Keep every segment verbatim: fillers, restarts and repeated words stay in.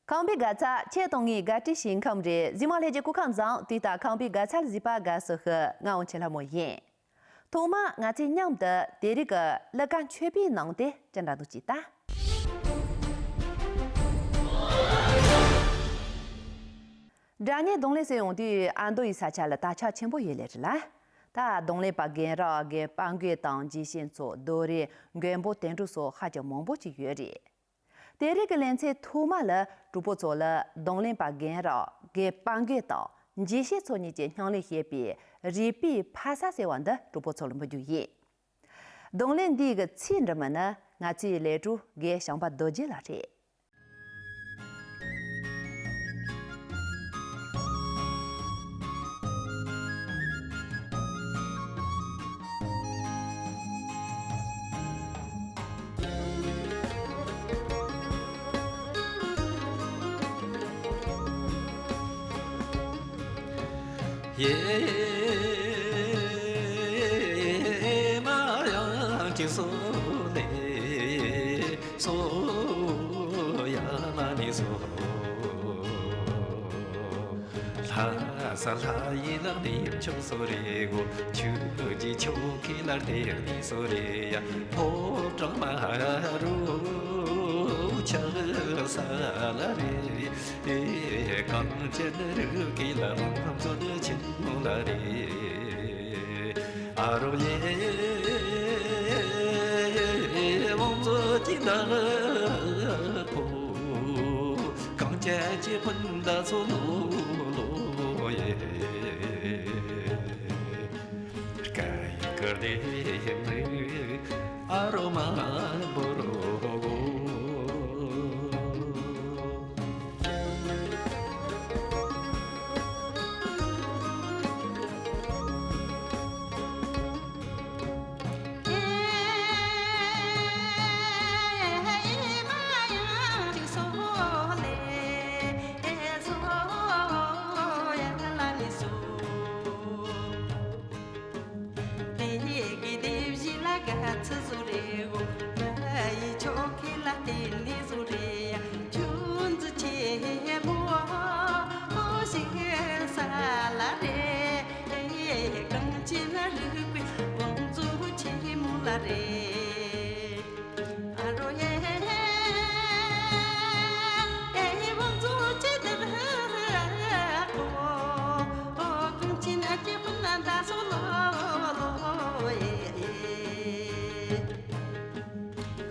ཁམས་པའི་དགའ་ཚལ་ཁྱེད་དང་ངའི་དགའ་སྤྲོའི་ཞིང་ཁམས་རེད། གཟིགས་མོ་ལྷན་རྒྱས་སྐུ་ཁམས་བཟང་། དུས་ད་ཁམས་པའི་དགའ་ཚལ་གཟིགས་པ་དགའ་བསུ་ཞུ། ང་དབང་ཆེན་ལྷ་མོ་ཡིན། ཐོག་མར་ང་ཚོས་མཉམ་དུ་དེ་རིང་གི་གླུ་གར་མཆོད་པའི་ནང་དེ་ཅི་འདྲ་འདུག་ཅིག་ལྟ། སྒྲ་སྙན་རྡུང་ལེན་ཟེར་ཡོང་དུས་ཨ་མདོ་ཡི་ས་ཆ་ལ་དར་ཁྱབ་ཆེན་པོ་ཡོད་ལེ་རེད་ལ། ད་རྡུང་ལེན་པ་རྒན་རབས་རྒན་དཔལ་མགོན་དང་། འཇིགས་བྱེད་མཚོ། རྡོ་རིང་། མགོན་པོ་དོན་གྲུབ་སོགས་ཧ་ཅང་མང་པོ་ཅིག་ཡོད་རེད། དེ་རིང་གི་ལེ་ཚན་ཐོག་མ་ལ་གྲོགས་པོ་ཚོ་ལ་རྡུང་ལེན་པ་རྒན་རབས་རྒན་དཔལ་མགོན་དང་འཇིགས་བྱེད་མཚོ་གཉིས་ཀྱིས་མཉམ་ལེན་བྱས་པའི་རུས་པའི་ཕ་ས་ཟེར་བ་འདི་གྲོགས་པོ་ཚོ་ལ་འབུལ་རྒྱུ་ཡིན། རྡུང་ལེན་འདི་གི་ཚིག་འབྲི་མི་ནི་ང་ཚོའི་ལས་གྲོགས་རྒན་བྱམས་པ་རྡོ་རྗེ་ལགས་རེད། ཡེ་མ་ཡང་ཅི་སོ་ལེ། སོ་ཡ་མ་ནི་སོ། ལྷ་ས་ལྷ་ཡི་ལག་ནི་ཕྱོགས་སོ་རེ་གོ། ཆུ་ཀྱི་ཆོ་གི་ལ་དེ་ནི་སོ་རེ་ཡ། ཕོ་བྲང་མ་རུ་ཆགས་ས་ལ་རེ། གངས་ཅན་རི་གི་ལ་ལམ་ཚོ་ཆེན་མོ་ལ་རེ། ཨ་རོ་ཡེ། བང་མཛོད་ཀྱི་བདག་པོ། གངས་ཅན་གྱི་སྤུན་ཟླ་ཚོ་ལོ་ལོ་ཡེ། སྐད་ཡིག་གི་སྡེ་མི་ཨ་རོ་མ་འབོ་རོ། དེ་ཡི་གི་དེ་བཞིན་ལ་ག་ཚི་བཟོ་རེ་གོ། ད་ཡི་ཆོ་གི་ལ་བརྟེན་ནས་བཟོ་རེ་ཡ། ཆུ་འཛི་ཆེ་མོ་ཞིག་ས་ལ་རེ། གངས་ཅན་རིག་པའི་བང་མཛོད་ཆེན་མོ་ལ་རེ། ཨ་རོ་ཡེ། ཨེ་ཡེ་བང་མཛོད་ཀྱི་བདག་པོ། གངས་ཅན་གྱི་སྤུན་ཟླ་ཚོ་ལོ་ལོ་ཡེ།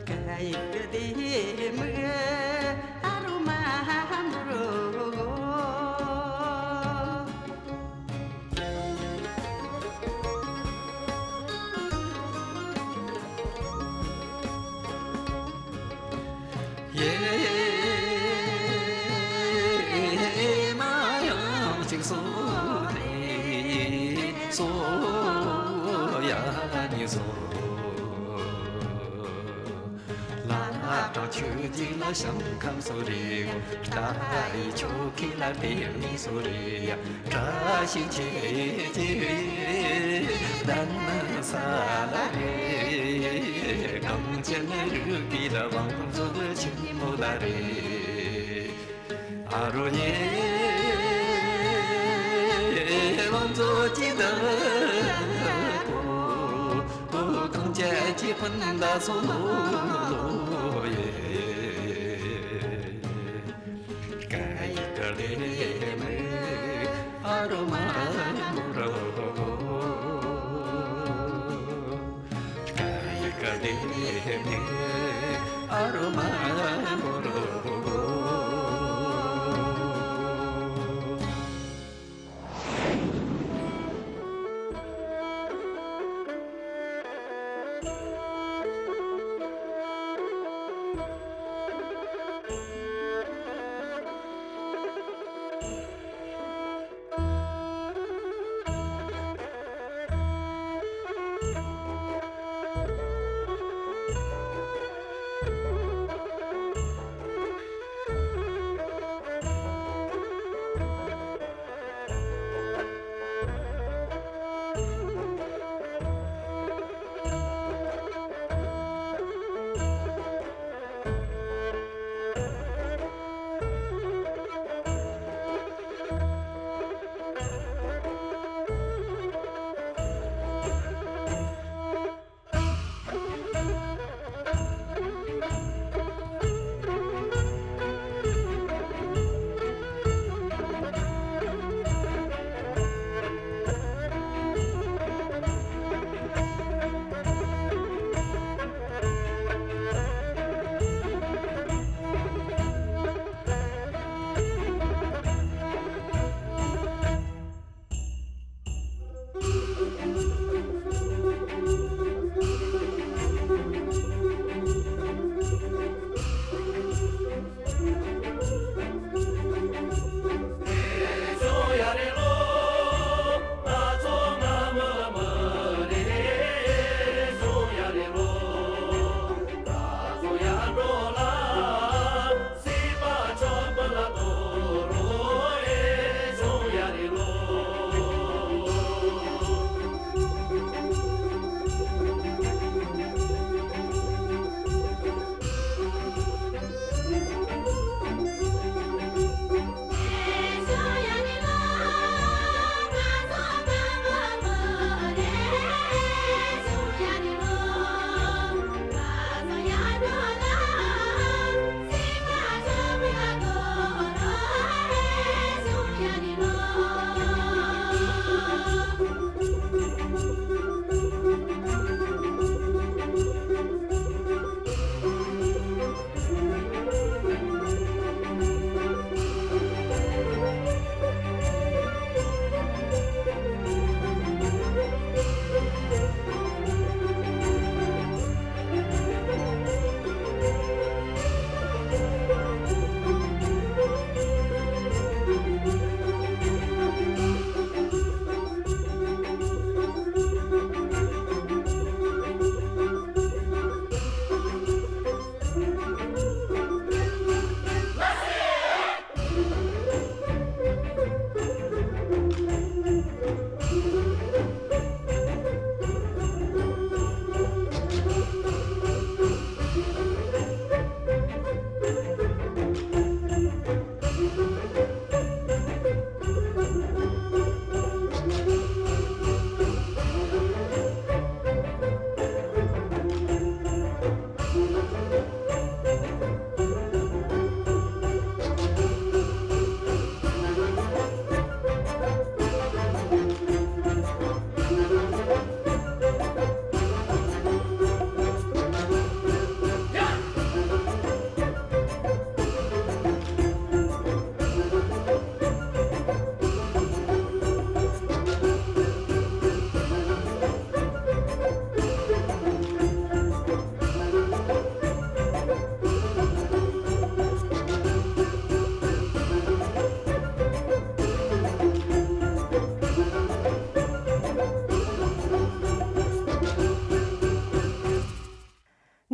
སྐད་ཡིག་གི་སྡེ་མི་ཨ་རོ་མ་འབོ་རོ། ཡེ་མ་ཡང་གཅིག་སོ་ནི་སོ་ཡ་ནི་སོ། ལ་དྲང་ཆོས་འཇིག་ལ་ཞིང་ཁམས་སོ་རེ་གོ། ལྟ་ཡི་ཆོ་གི་ལ་དེ་ནི་སོ་རེ་ཡ། བཀྲ་ཤིས་ཆེ་ཆེ་ལྡན་ས་ལ་རེ། གངས་ཅན་རིག་པའི་ལ་བང་མཛོད་ཆེན་མོ་ལ་རེ། ཨ་རོ་ཡེ། བང་མཛོད་ཀྱི་བདག་པོ། གངས་ཅན་གྱི་སྤུན་ཟླ་ཚོ་ལོ་ཡེ། སྐད་ཡིག་གི་སྡེ་མི་ཨ་རོ་མ་འབོ་རོ། སྐད་ཡིག་གི་སྡེ་མི་ཨ་རོ་མ་འབོ་རོ།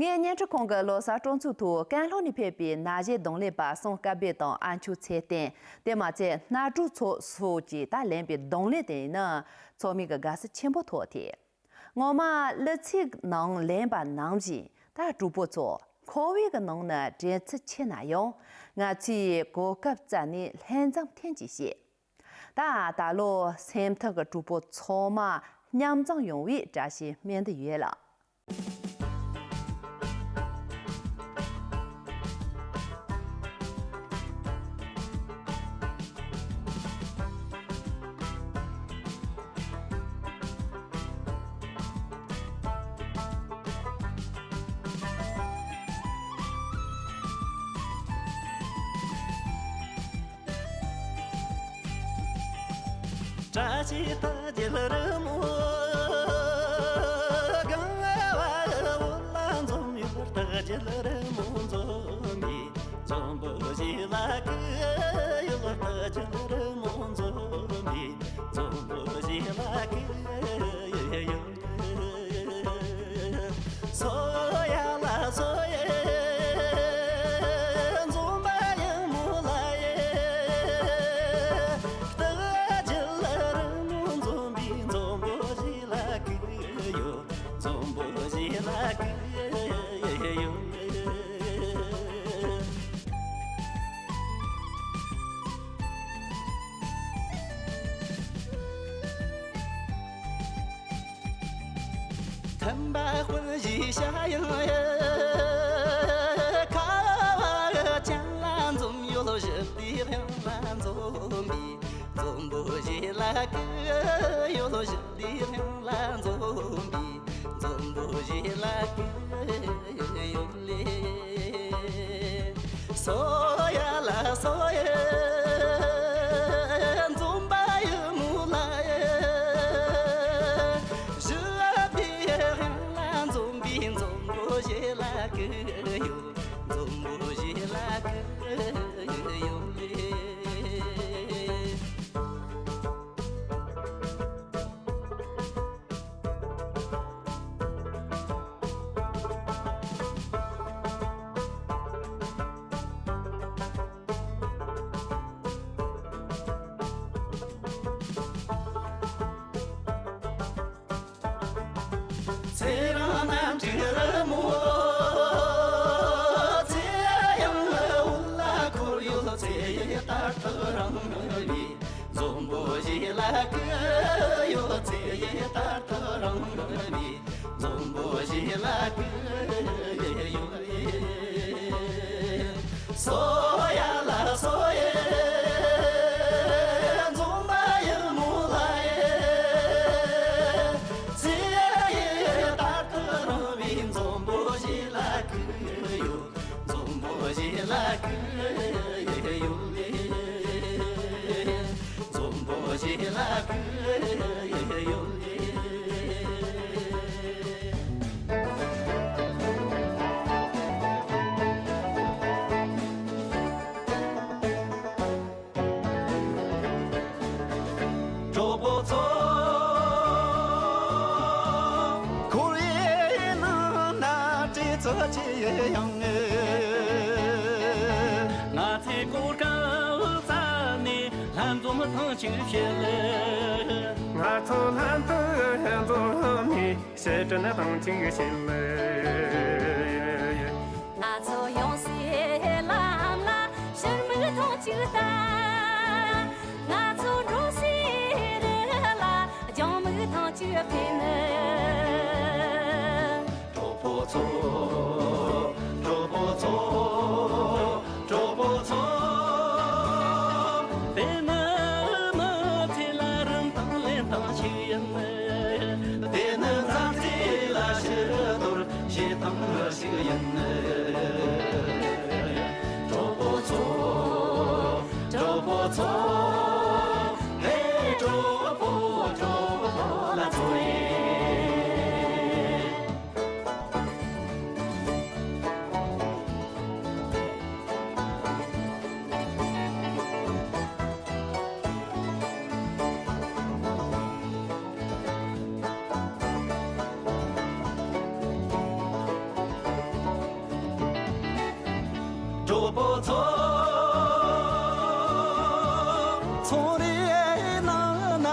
ངས་བརྙན་འཕྲིན་ཁང་གི་ལོ་གསར་སྤྲོ་ཚོགས་ཐོག་ཀན་ལྷོ་ནས་ཕེབས་པའི་ན་གཞོན་རྡུང་ལེན་པ་སངས་དཀར་བེ་དང་ཨ་མཆོག་ཚེ་བརྟན། དེ་མ་ཚད་སྣ་དྲུག་ཚོགས་སུ་བཅས་ད་ལེན་པའི་རྡུང་ལེན་དེ་ནི་ཚང་མས་ཀྱི་དགའ་བསུ་ཆེན་པོ་ཐོབ་ཐལ། ངོ་མ་གླུ་ཚིག་ནང་ལེན་པ་ནང་བཞིན་ད་གྲོགས་པོ་ཚོ་ཁོ་བོའི་གི་ནང་ནས་དྲན་ཚུལ་ཆེ་ན་ཡང་ང་ཚོས་གོ་སྐབས་བཙལ་ནས་ལྷན་འཛོམས་ཐེངས་གཅིག་བྱེད། ད་ད་ལོ་སེམས་ཐག་གི་གྲོགས་པོ་ཚང་མ་མཉམ་འཛོམས་ཡོང་བའི་བཀྲ་ཤིས་སྨོན་འདུན་ཡོད་ལགས། བཀྲ་ཤིས་རྟགས་བརྒྱད་རི་མོ་གང་བ་འོད་ལ་འཛོམས་ཡོད། རྟགས་བརྒྱད་རི་མོ་འཛོམས་པའི་འཛོམས་པོ་ཞིག་ལ་གི་ཡོད། རྟགས་བརྒྱད་རི་མོ་འཛོམས་པའི་འཛོམས་པོ་ཞིག་ལ་གི་ཡོད། སོ་ཡ་ལ་སོ་ཡེ་འཛོམས་པ་ཡིན་མོ་ལ་ཡེ། རྟགས་བརྒྱད་རི་མོ་འཛོམས་པའི་འཛོམས་པོ་ཞིག་ལ་གི་ཡོད། འཛོམས་པོ་ཞིག་ལ་གི་ཡོད། དམ་པ་དཔལ་གྱི་ཞྭ་ཡང་ཡ། ཁ་བ་ཅན་ལ་འཛོམས་ཡོད། ཞི་བདེའི་དབྱངས་ལ་འཛོམས་པའི་འཛོམས་པོ་ཞིག་ལ་གི་ཡོད། ཞི་བདེའི་དབྱངས་ལ་འཛོམས་པའི་འཛོམས་པོ་ཞིག་ལ་གི་ཡོད་ལེ། སོ་ཡ་ལ་སོ་ཡ། འཛོམས་པ་ཡི་མོ་ལ་ཡ། ཞི་བདེའི་དབྱངས་ལ་འཛོམས་པའི་འཛོམས་པོ་ཞིག་ལ་གི་ཡོད། འཛོམས་པོ་ཞིག་ལ་གི་ཡོད་ལེ། ཚེ་རིང་རྣམ་དྲུག་རི་མོ། ཚེ་ཡང་འོད་ལ་འཁོར་ཡོད། ཚེ་ཡི་ལྟར་དུ་རིང་བའི་འཛོམས་པོ་ཞིག་ལ་གི་ཡོད། ཚེ་ཡི་ལྟར་དུ་རིང་བའི་འཛོམས་པོ་ཞིག་ལ་གི་ཡོད། སོ་ཡ་ལ་སོ་ཡ། འཛོམས་པ་ཡི་མོ་ལ་ཡ། ཚེ་ཡི་ལྟར་དུ་རིང་བའི་འཛོམས་པོ་ཞིག་ལ་གི་ཡོད། འཛོམས་པོ་ཞིག་ལ་གི་ཡོད་ལེ། འཛོམས་པོ་ཞིག་ལ་གི་ཡོད་ལེ། གྲོགས་པོ་ཚོ། འཁོར་བའི་ནང་ན་བྲེལ་འཚུབ་ཆེ་ཡང་། ང་ཚོས་གོ་སྐབས་བཙལ་ནས་ལྷན་འཛོམས་ཐེངས་གཅིག་བྱེད། ང་ཚོ་ལྷན་དུ་འཛོམས་ནས་ཕྱིར་དྲན་ཐེངས་གཅིག་བྱེད། ང་ཚོ་ཡང་སྲིད་ལམ་ལ་ཕྱིར་མིག་ཐེངས་གཅིག་ལྟ། ང་ཚོ་འགྲོ་སའི་རི་ལ་རྒྱང་མིག་ཐེངས་གཅིག་འཕེན། གྲོགས་པོ་ཚོ། གྲོགས་པོ་ཚོ། གྲོགས་པོ་ཚོ། དེ་ནི་མི་ཚེ་ལ་རིན་ཐང་ལེན་སྟངས་ཤིག་ཡིན། དེ་ནི་མཛའ་བརྩེ་ལ་ཕྱི་དོར་བྱེད་སྟངས་ཤིག་ཡིན། གྲོགས་པོ་ཚོ། གྲོགས་པོ་ཚོ། ཧེ། གྲོགས་པོ། གྲོགས་པོ་ལ་ཚོ་ཡིན། གྲོགས་པོ་ཚོ། ཚོང་རའི་ནང་ན་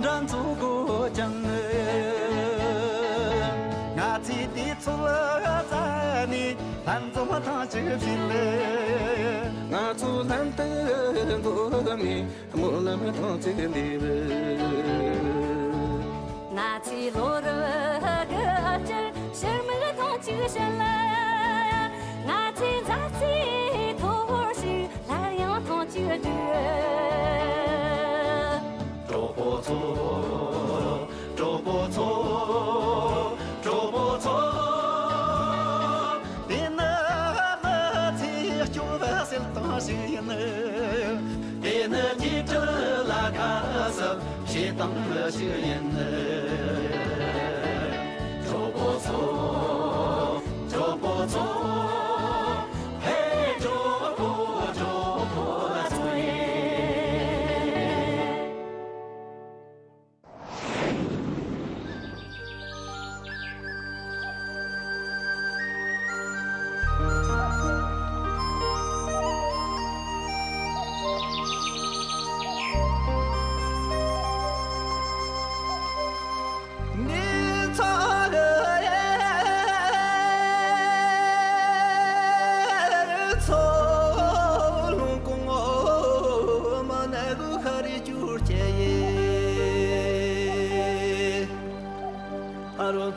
འགྲན་རྩོད་དགོས་ཀྱང་། ང་ཚོས་དུས་ཚོད་བཙལ་ནས་ལྷན་འཛོམས་ཐེངས་གཅིག་བྱེད། ང་ཚོ་ལྷན་དུ་འཛོམས་ནས་སྨོན་ལམ་ཐེངས་གཅིག་འདེབས། ང་ཚོས་ལོ་རབས་དགུ་བཅུར་ཕྱིར་མིག་ཐེངས་གཅིག་ཞུ། ང་ཚོས་མཛའ་བརྩེའི་ཐོར་ཞིག་སླར་ཡང་ཐེངས་གཅིག་བསྒྲིགས། གྲོགས་པོ་ཚོ། གྲོགས་པོ་ཚོ། གྲོགས་པོ་ཚོ། དེ་ནི་མི་ཚེའི་སྐྱོ་བ་སེལ་སྟངས་ཤིག་ཡིན། དེ་ནི་སྐྱིད་སྡུག་ལ་ཁ་གསབ་བྱེད་སྟངས་ཤིག་ཡིན། གྲོགས་པོ་ཚོ། གྲོགས་པོ་ཚོ། ཧེ། གྲོགས་པོ། གྲོགས་པོ་ལ་ཚོ་ཡིན།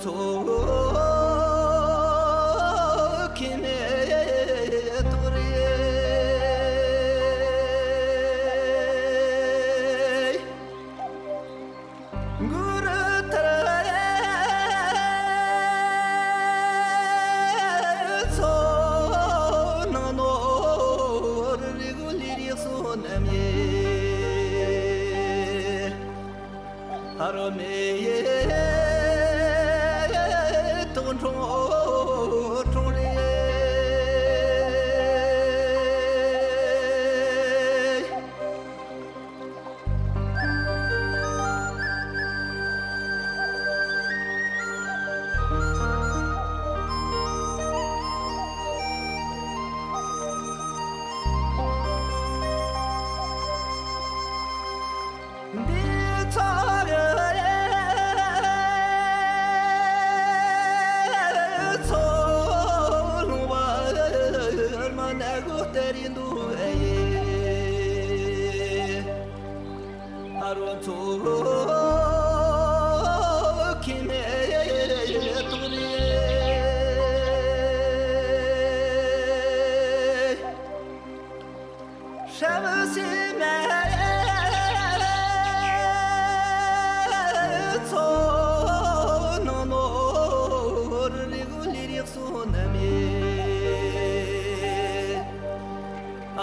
ཚོགས་ཁེ་མེ་ཏོག་རེ། གུ་རུ་ཐར་ཚོགས་ནང་ནོར་རི་གུ་ལི་རི་སོ་ནམ་ཡེ། ཨ་རོ་མེ་ཡེ་ཏོག་ཁྲོང་ཁྲོང་རེ། འདི་ཚོགས་ཚོགས་ལུང་བར་མ་ནག་གོ་ཏེ་རིན་དུ་ཨེ། ཨ་རོ་ཚོགས་ཁེ་མེ་ཏོག་རེ། ཧྲ་བ་སི་མ་ཚོགས་ནང་ནོར་རི་གུ་ལི་རི་སོ་ནམ་ཡེ།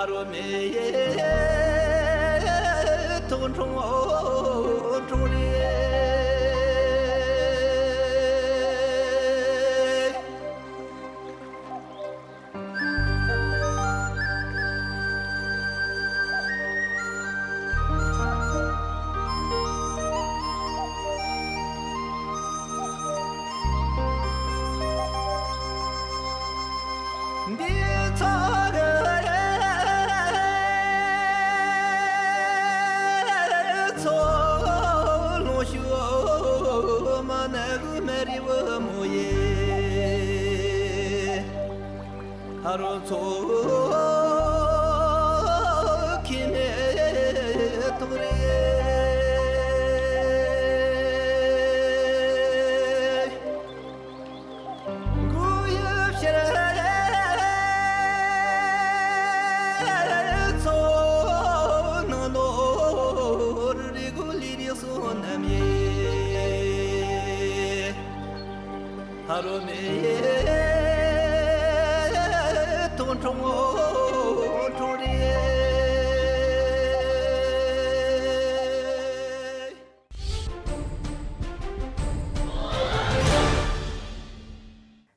ཨ་རོ་མེ་ཡེ་ཏོག་ཁྲོང་ཁྲོང་རེ། འདི་ཚོགས་ཚོགས་ལུང་ཤུ་མ་ནག་གུ་མེ་རི་བུ་མོ་ཡེ། ཨ་རོ་ཚོགས་ཁེ་མེ་ཏོག་རེ། གུ་ཡུ་ཤར་ཚོགས་ནང་ནོར་རི་གུ་ལི་རི་སོ་ནམ་ཡེ། ཨ་རོ་མེ་ཡེ་ཏོག་ཁྲོང་ཁྲོང་རེ།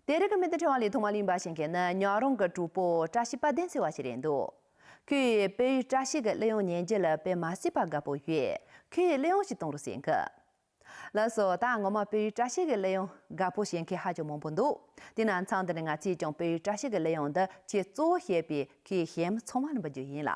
དེ་རིང་གི་སྨན་དང་ཕྲེང་བ་ལས་ཐོག་མ་གླེང་བ་ཞིག་གི་ནི་ཉག་རོང་གི་གྲོགས་པོ་བཀྲ་ཤིས་དཔལ་ལྡན་ཟེར་བ་ཞིག་རེད་འདུག་ཁོས་བོད་ཡིག་བཀྲ་ཤིས་ཀྱི་གླུ་དབྱངས་ཉན་རྒྱུ་ལ་དཔེ་མ་སྲིད་པ་དགའ་པོ་ཡོད། ཁོས་གླུ་དབྱངས་ཤིག་གཏོང་རོགས་ཟེར་གི། ལགས་སོ། ད་ངོ་མ་བོད་ཡིག་བཀྲ་ཤིས་ཀྱི་གླུ་དབྱངས་དགའ་པོ་བྱེད་མཁན་ཧ་ཅང་མང་པོ་འདུག་དེ་ན་མཚམས་འདི་ནས་ང་ཚོས་ཀྱང་བོད་ཡིག་བཀྲ་ཤིས་ཀྱི་གླུ་དབྱངས་འདི་ཁྱེད་གཙོ་བོ་བྱས་པའི་ཁོའི་གཞས་མ་ཚང་མ་ལ་འབུལ་རྒྱུ་ཡིན་ལ།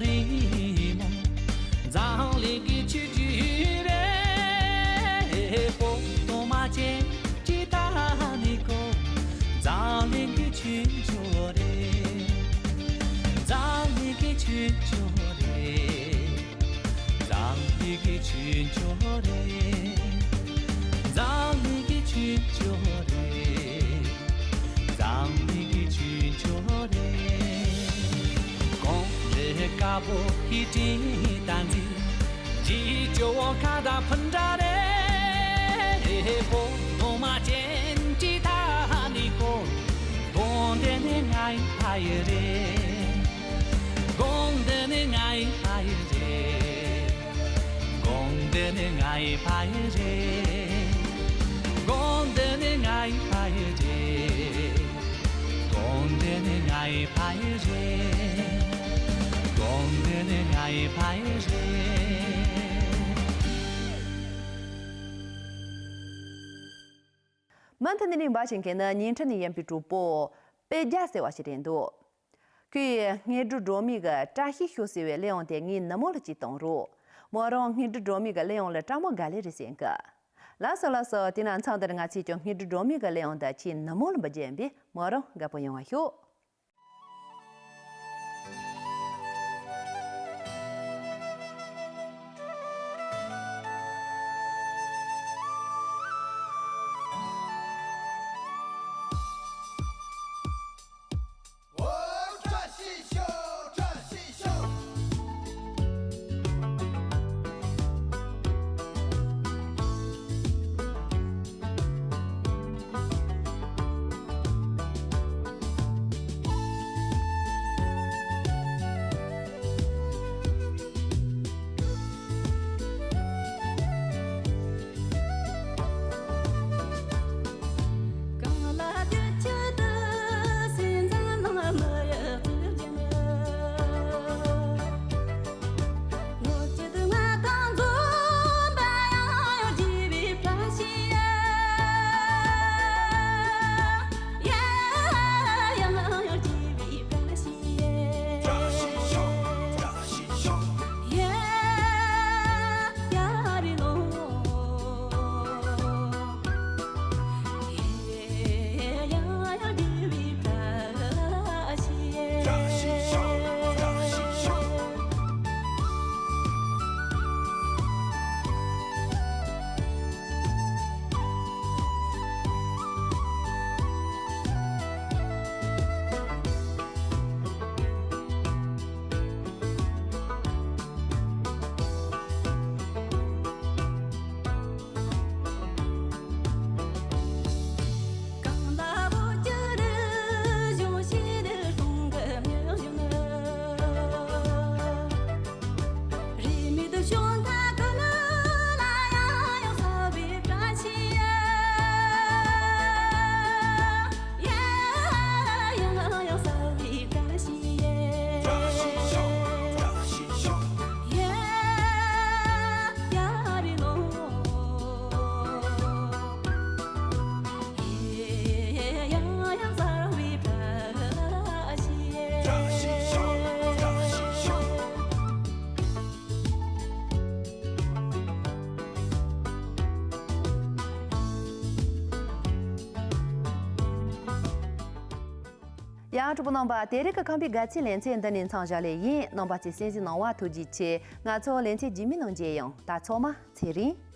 རེད་མོ། འཛམ་གླིང་གི་ཆུ་རྒྱུན་རེད། པོ་ཏོ་མ་ཅན་གྱི་ད་ནི་ཀོ། འཛམ་གླིང་གི་ཆུ་མཆོག་རེད། འཛམ་གླིང་གི་ཆུ་མཆོག་རེད། འཛམ་གླིང་གི་ཆུ་མཆོག་རེད། འཛམ་གླིང་གི་ཆུ་མཆོག་རེད། འཛམ་གླིང་གི་ཆུ་མཆོག་རེད། གངས་རི་དཀར་པོ་ཧི་ཏྲིན་ཏན་ཛི། ཇི་ཅོ་བོ་ཁ་དང་ཕུན་དྲ་རེད། པོ་ཏོ་མ་ཅན་གྱི་ད་ནི་ཀོ། གངས་འདི་ནི་ངའི་ཕ་ཡུལ་རེད། གངས་འདི་ནི་ངའི་ཕ་ཡུལ་རེད། གངས་འདི་ནི་ངའི་ཕ་ཡུལ་རེད། གངས་འདི་ནི་ངའི་ཕ་ཡུལ་རེད། གངས་འདི་ནི་ངའི་ཕ་ཡུལ་རེད། གངས་འདི་ནི་ངའི་ཕ་ཡུལ་རེད། མུ་མཐུད་ནས་གླེང་བ་བྱེད་མཁན་ནི་བརྙན་འཕྲིན་ནས་ཡིན་པའི་གྲོགས་པོ་དཔེ་རྒྱ་ཟེར་བ་ཞིག་རེད་འདུག་ཁོས་སྔས་འགྲོ་སྒྲོལ་མའི་གི་བཀྲ་ཤིས་ཤོག་ཟེར་བའི་གླེང་བ་དེ་ངའི་ནུ་མོ་ལ་ཅིག་བཏང་རོགས། མོ་རང་སྔས་འགྲོ་སྒྲོལ་མའི་གི་གླེང་བ་ལ་སྤྲང་མོ་དགའ་ལེ་རེད་ཟེར་གི། ལགས་སོ་ལགས་སོ། དེ་ན་མཚམས་འདིར་ང་ཚོས་ཀྱང་སྔས་འགྲོ་སྒྲོལ་མའི་གི་གླེང་བ་འདི་ཁྱེད་ནུ་མོ་ལ་འབུལ་རྒྱུ་ཡིན་པས་མོ་རང་དགའ་པོ་ཡོང་བ་ཤོག་ཡང་གྲོགས་པོ་རྣམ་པ། དེ་རིང་གི་ཁམས་པའི་དགའ་ཚལ་ལེ་ཚན་འདི་ནས་མཚམས་བཞག་ལེ་ཡིན། རྣམ་པ་ཚོས་གསན་གཟིགས་གནང་བ་ཐུགས་རྗེ་ཆེ། ང་ཚོ་ལེ་ཚན་རྗེས་མའི་ནང་མཇལ་ཡོང་། ད་ཚང་མ་ཚེ་རིང་།